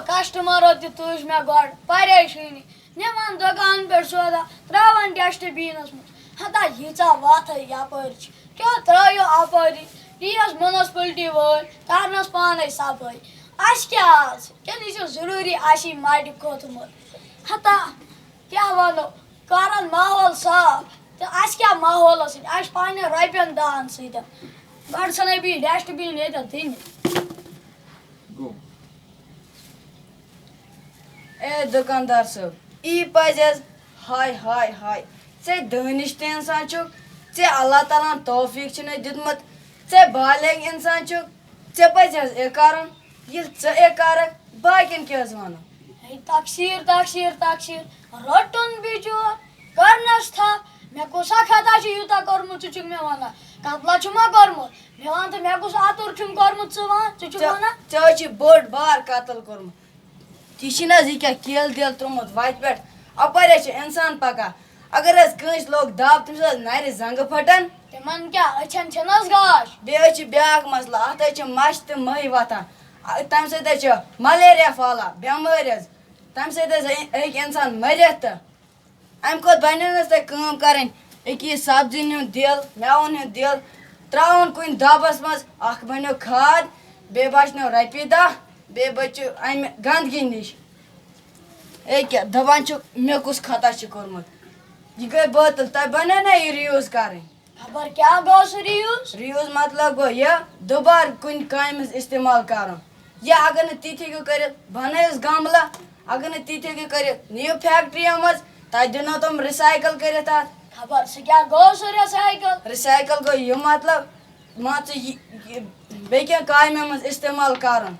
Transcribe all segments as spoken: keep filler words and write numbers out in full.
کسٹمرو تہِ تُج مےٚ گۄڈٕ پریشٲنی، نِوان دُکان پٮ۪ٹھ سودا، ترٛاوان ڈسٹ بینس منٛز۔ ہتا ییٖژاہ وَتھ ہے یپٲرۍ چھِ، کیٛاہ ترٛٲیِو اپٲری؟ یِیَس میونسپلٹی وٲلۍ، کرنس پانے صفٲیی۔ اَسہِ کیٛاہ آز؟ کِنہٕ یہِ چھُ ضروٗری اَسی مٹہِ کھوٚتمُت؟ ہتا کیٛاہ وَنو، کرن ماحول صاف، تہٕ اَسہِ کیٛاہ ماحولس سۭتۍ؟ اَسہِ چھِ پننہِ رۄپین دہن سۭتۍ۔ گۄڈٕ ژھٕنے بہٕ یہِ ڈسٹ بین ییٚتٮ۪تھ دِنہِ۔ گوٚو۔ اے دُکاندار صٲب، یی پَزِ حظ۔ ہاے، ہاے، ہاے۔ ژےٚ دٲنِش تہِ اِنسان چھُکھ، ژےٚ اللہ تعالیٰ ہَن توفیٖق چھُنَے دیُتمُت، ژےٚ بالغ اِنسان چھُکھ، ژےٚ پَزِ حظ یہِ کَرُن، ییٚلہِ ژٕ یہِ کَرَکھ، باقیَن کیٛاہ حظ وَنو؟ ہے، تقصیٖر، تقصیٖر، تقصیٖر، رۄٹُن بِچور، کَرنَس تھَپھ۔ مےٚ کُس اَکھ خطا چھُ یوٗتاہ کوٚرمُت، ژٕ چھُکھ مےٚ وَنان؟ قتلا چھُ ما کوٚرمُت؟ مےٚ وَن تہٕ، مےٚ کُس اَتُر چھُم کوٚرمُت، ژٕ وَن، ژٕ چھُکھ ژےٚ، وَنان؟ ژےٚ حظ چھُے بوٚڑ بار قتل کوٚرمُت۔ یہِ چھِنہٕ حظ یہِ کیٛاہ کیل دیل ترٛوومُت وَتہِ پٮ۪ٹھ؟ اَپٲرۍ حظ چھِ اِنسان پَکان۔ اگر حظ کٲنٛسہِ لوٚگ دَب، تٔمِس حظ نَرِ زنٛگہٕ پھَٹان۔ تِمَن کیٛاہ، أچھَن چھِنہٕ حظ گاش؟ بیٚیہِ حظ چھِ بیٛاکھ مسلہٕ، اَتھ حظ چھِ مَچھِ تہٕ مٔہۍ وۄتھان۔ آ، تَمہِ سۭتۍ حظ چھِ ملیریا پھٔہلان، بٮ۪مٲرۍ حظ۔ تَمہِ سۭتۍ حظ ہیٚکہِ اِنسان مٔرِتھ تہٕ۔ اَمہِ کھۄتہٕ بَنیو نہٕ حظ تۄہہِ کٲم کَرٕنۍ؟ أکیاہ یہِ سبزی ہُنٛد دیل، مٮ۪وَن ہُنٛد دیل، ترٛاوُن کُنہِ دَبَس منٛز، اَکھ بَنیو کھاد، بیٚیہِ بَچنو رۄپیہِ دَہ، بیٚیہِ بَچہِ اَمہِ گنٛدگی نِش۔ أکیاہ دَپان چھُ، مےٚ کُس خطا چھُ کوٚرمُت؟ یہِ گٔے بٲطِل، تۄہہِ بَنیو نہ یہِ reuse کَرٕنۍ؟ خبر کیٛاہ گوٚو سُہ reuse؟ Reuse مطلب گوٚو یہِ، دُبارٕ کُنہِ کامہِ منٛز استعمال کَرُن۔ یا اگر نہٕ تِتہِ ہیٚکِو کٔرِتھ، بَنٲیِس گملہٕ۔ اگر نہٕ تِتہِ ہیٚکِو کٔرِتھ، نِیِو فیکٹریَن منٛز، تَتہِ دِنو تِم recycle کٔرِتھ اَتھ۔ خبر سُہ کیٛاہ گوٚو سُہ recycle؟ Recycle گوٚو یہِ مطلب، مان ژٕ یہِ، یہِ بیٚیہِ کینٛہہ کامٮ۪ن منٛز استعمال کَرُن۔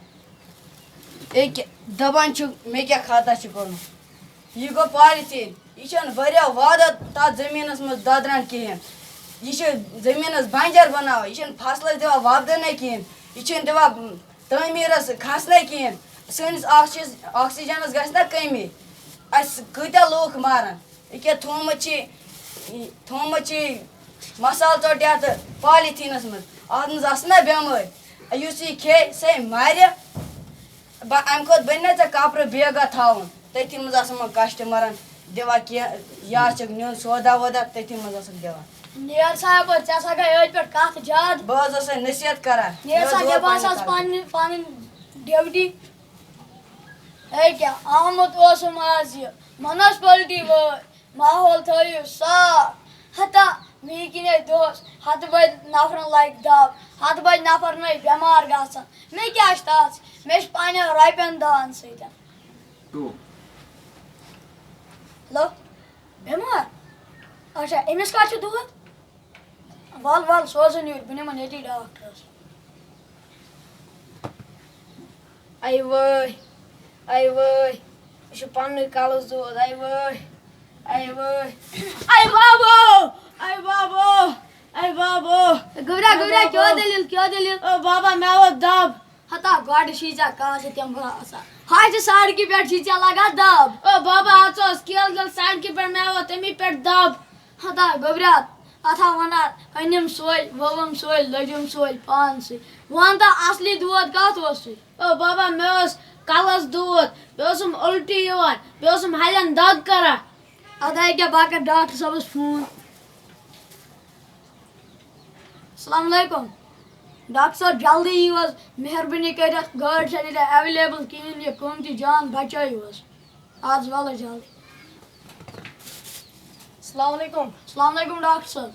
أکیٛاہ دَپان چھُ، مےٚ کیٛاہ خطا چھُ کوٚرمُت؟ یہِ گوٚو polythene۔ یہِ چھَنہٕ ؤرِیو وادو تَتھ زٔمیٖنَس منٛز دۄدران کِہیٖنۍ۔ یہِ چھِ زٔمیٖنَس بنجر بَناوان۔ یہِ چھَنہٕ فصلَس دِوان وۄپدَنَے کِہیٖنۍ۔ یہِ چھَنہٕ دِوان تعمیٖرَس کھَسنَے کِہیٖنۍ۔ سٲنِس آکسیٖج-، آکسیٖجَنَس گژھِ نہ کٔمی؟ اَسہِ کۭتیٛاہ لوٗکھ مَرَن؟ یہِ کیٛاہ تھوٚومُت چھِ، یہِ تھوٚومُت چھِ مصالہٕ ژوٚٹ یَتھ polythene-َس منٛز؟ اَتھ منٛز آسہٕ نہ بٮ۪مٲرۍ؟ یُس یہِ کھیٚیہِ، سُہ ہے مَرِ۔ بہ-، اَمہِ کھۄتہٕ بَنہِ نہ ژےٚ کَپرٕ بیگا تھاوُن؟ تٔتھی منٛز آسَن یِمَن کسٹمرَن دِوان کینٛہہ، یا چھِکھ نیُن سودا وودا، تٔتھی منٛز آسَکھ دِوان۔ نیر صاحب، ژےٚ ہسا گٔے أتھۍ پٮ۪ٹھ کَتھ زیادٕ۔ بہٕ حظ اوسَے نصیحت کران۔ نیر مےٚ حظ صاحب، ووت مےٚ باسان پَنٕنۍ پَنٕنۍ۔ پَنٕنۍ ڈیوٹی۔ ہے کیٛاہ، آمُت اوسُم آز یہِ منسپلٹی وٲلۍ، ماحول تھٲیِو صاف۔ ہتا، مےٚ کِنے دۄہَس ہَتہٕ بٔدۍ نفرَن لَگہِ دَب، ہَتہٕ بٔدۍ نفر نَے بٮ۪مار گژھن۔ مےٚ کیٛاہ چھِ تَتھ؟ مےٚ چھِ پنٛنٮ۪ن رۄپیَن دَہَن سۭتۍ۔ ٹوٗ۔ ہیلو، بٮ۪مار؟ اچھا، أمِس کَتھ چھُ دود؟ وَل وَل، سوزُن یوٗرۍ، بہٕ نِمَن ییٚتی ڈاکٹرَس۔ اَے وٲے، اَے وٲے، یہِ چھُ پَننُے کَلَس دود، اَے وٲے، اَے وٲے۔ اَے بابو، اَے بابو، اَے بابو۔ گوٚبرا، اَے گوٚبرا، بابو۔ کیٛاہ دٔلیٖل، کیٛاہ دٔلیٖل؟ او بابا، مےٚ ووت دَب۔ ہتا گۄڈٕ چھُے ژےٚ کاسہٕ تِم باسان۔ ہاے، ژٕ سڑکہِ پٮ۪ٹھ چھُے ژےٚ لگان دَب۔ او بابا، اَتھ اوس کیل گل سڑکہِ پٮ۪ٹھ، مےٚ ووت تَمی پٮ۪ٹھ دَب۔ ہتا گوٚبریا، اَتھ ہا وَنان، أنِم سوے، ووٚوُم سوے، لٔجِم سوے پانسٕے۔ وَن تہٕ اَصلی دود کَتھ اوسُے؟ او بابا، مےٚ اوس کَلَس دود، بیٚیہِ اوسُم اُلٹی یِوان، بیٚیہِ اوسُم ہَلٮ۪ن دَگ کَران۔ اَدٕ ییٚکیٛاہ بہٕ کَرٕ ڈاکٹر صٲبَس فون۔ السلام علیکم۔ ڈاکٹر صٲب، جلدی یِیِو حظ، مہربٲنی کٔرِتھ۔ گٲڑۍ چھَنہٕ ییٚتہِ ایویلیبل کِہیٖنۍ، یہِ قۭمتی جان بچٲیِو حظ۔ اَدٕ حظ، وَلہٕ حظ جلدی۔ السلام علیکم۔ السلام علیکم ڈاکٹر صٲب۔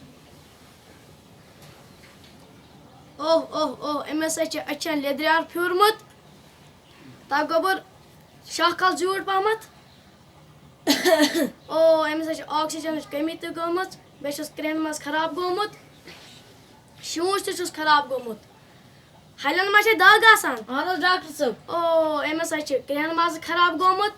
اوہ، اوہ، اوہ، أمِس ہا چھِ أچھَن لیٚدریٛار پھیوٗرمُت۔ تَتھ گوٚبُر شاہ کھال زیوٗٹھ پَہمَتھ۔ او، أمِس ہا چھِ آکسیجنٕچ کٔمی تہِ گٔمٕژ، بیٚیہِ چھُس کرٛینہٕ منٛز خراب گوٚمُت۔ شوٗنٛچ تہِ چھُس خراب گوٚمُت۔ ہَلٮ۪ن ما چھے دَگ آسان؟ اَہَن حظ ڈاکٹر صٲب۔ او، أمِس ہا چھِ کرٛینہٕ منٛز خراب گوٚمُت۔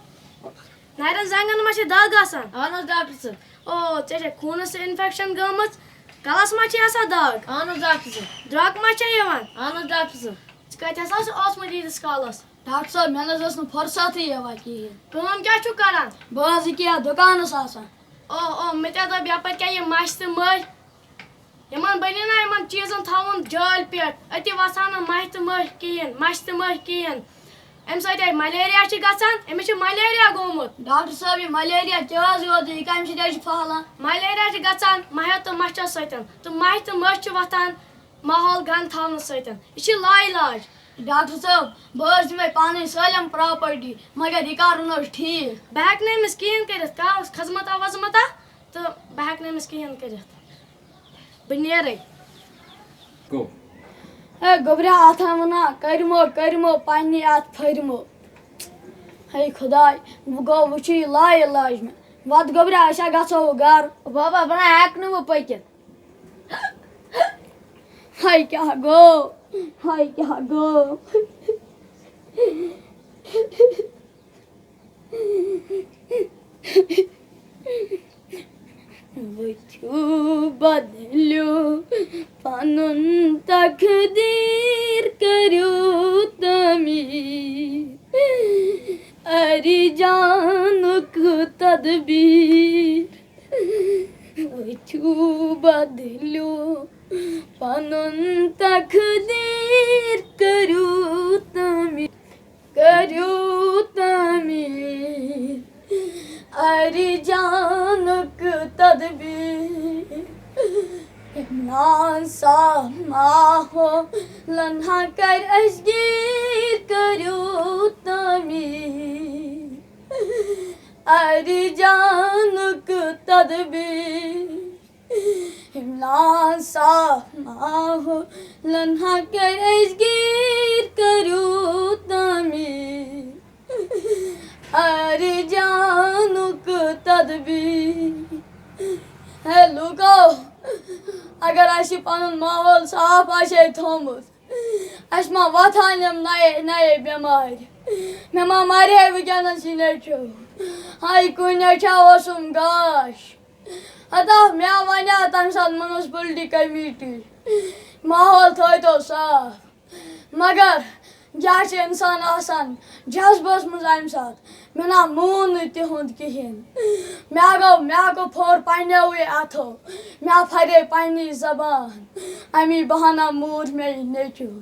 نَرٮ۪ن زنٛگَن ما چھے دَگ آسان؟ اَہَن حظ ڈاکٹر صٲب۔ او، ژےٚ چھے خوٗنَس اِنفٮ۪کشَن گٔمٕژ۔ کَلَس ما چھے آسان دَگ؟ اَہَن حظ ڈاکٹر صٲب۔ درٛۄکھ ما چھے یِوان؟ اَہَن حظ ڈاکٹر صٲب۔ ژٕ کَتہِ ہسا چھُکھ اوسمُت ییٖتِس کالَس؟ ڈاکٹر صٲب، مےٚ نہ حظ ٲس نہٕ فرصتٕے یِوان کِہیٖنۍ۔ کٲم کیٛاہ چھُکھ کران؟ بہٕ حظ یہِ کیٛاہ دُکانَس آسان۔ او، او، مےٚ تہِ ہا دوٚپ یَپٲرۍ کیٛاہ یِم مَچھِ تہٕ مٔہۍ، یِمَن بَنہِ نا یِمَن چیٖزَن تھاوُن جٲلۍ پٮ۪ٹھ، أتی وَسان نہٕ مَچھِ تہٕ مٔہۍ کِہیٖنۍ، مَچھِ تہٕ مٔہۍ کِہیٖنۍ۔ اَمہِ سۭتۍ اَسہِ ملیریا چھِ گژھان، أمِس چھِ ملیریا گوٚمُت۔ ڈاکٹر صٲب، یہِ ملیریا کیٛاہ حظ یوت، یہِ کَمہِ سۭتۍ حظ چھِ پھٔہلان؟ ملیریا چھِ گژھان مَہیو تہٕ مَچھو سۭتۍ، تہٕ مَہہِ تہٕ مٔچھ چھِ وۄتھان ماحول گنٛدٕ تھاونہٕ سۭتۍ۔ یہِ چھِ لاعلاج۔ ڈاکٹر صٲب، بہٕ حظ دِمے پانَے سٲلِم پراپرٹی، مگر یہِ کَرُن حظ ٹھیٖک۔ بہٕ ہٮ۪کہٕ نہٕ أمِس کِہیٖنۍ کٔرِتھ، کانٛہہ خدمتا وزمتا، تہٕ بہٕ ہٮ۪کہٕ نہٕ أمِس کِہیٖنۍ کٔرِتھ۔ بہٕ نیرے۔ گوٚو۔ ہے گوٚبرا، اَتھ ہا وَنان کٔرمو، کٔرمو پنٛنی اَتھ پھٔرمو۔ ہے خۄداے، وۄنۍ گوٚو، وۄنۍ چھُ یہِ لاعلاج مےٚ۔ وَتھ گوٚبرا، أسۍ ہا گژھو وۄنۍ گَرٕ۔ بابا، بہٕ نہ ہٮ۪کہٕ نہٕ وۄنۍ پٔکِتھ۔ ہاے کیٛاہ گوٚو؟ ہاے کیٛاہ گوٚو؟ ؤتھِو بدلیو پنُن تقدیٖر کٔرِو تعمیٖر، ارِ جانُک تدبیٖر۔ ؤتھِو بدلیو پنُن تقدیٖر کٔرِو تعمیٖر۔ کٔرِو تعمیٖر، ارِ جانُک تدبیٖر۔ عمران صاحب ماحولن ہا کر اَسہِ گیٖر، کٔرِو تعمیٖر، ارِ جانُک تدبیٖر۔ عمران صاحب ماحولن ہا کر اَسہِ گیٖر، کٔرِو تعمیٖر، ارِ جانُک تدبیٖر۔ ہے لوٗکو، اگر اَسہِ یہِ پنُن ماحول صاف آسہِ ہے تھوٚومُت، اَسہِ ما وۄتھان یِم نَیے نَیے بٮ۪مارِ؟ مےٚ ما مَرِ ہے وٕنکٮ۪نَس یہِ نیٚچوٗ؟ ہاے کُنہِ نیٚچوٗ اوسُم گاش۔ ہتا مےٚ وَنیٛاو تَمہِ ساتہٕ میونسپلٹی کمیٹی، ماحول تھٲیتو صاف۔ مگر یہِ چھِ اِنسان آسان جذبَس منٛز اَمہِ ساتہٕ۔ مےٚ نہ مون نہٕ تِہُنٛد کِہیٖنۍ۔ مےٚ گوٚو، مےٚ گوٚو پھوٚر پنٛنیوٕے اَتھو۔ مےٚ پھرے پنٛنی زبان۔ اَمی بہانہ موٗد مےٚ یہِ نیٚچوٗ۔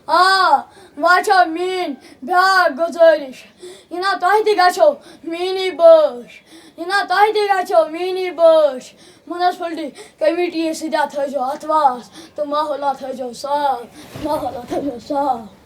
آ، وۄنۍ چھو میٛٲنۍ بیٛاکھ گُزٲرِش۔ یہِ نہ تۄہہِ تہِ گژھیو میٛٲنی بٲش۔ یہِ نہ تۄہہِ تہِ گژھیو میٛٲنی بٲش۔ میونسپلٹی کمیٹی یَس سۭتۍ تھٲیزیو اَتھ واس تہٕ ماحول تھٲیزیو صاف۔ ماحول تھٲیزیو صاف۔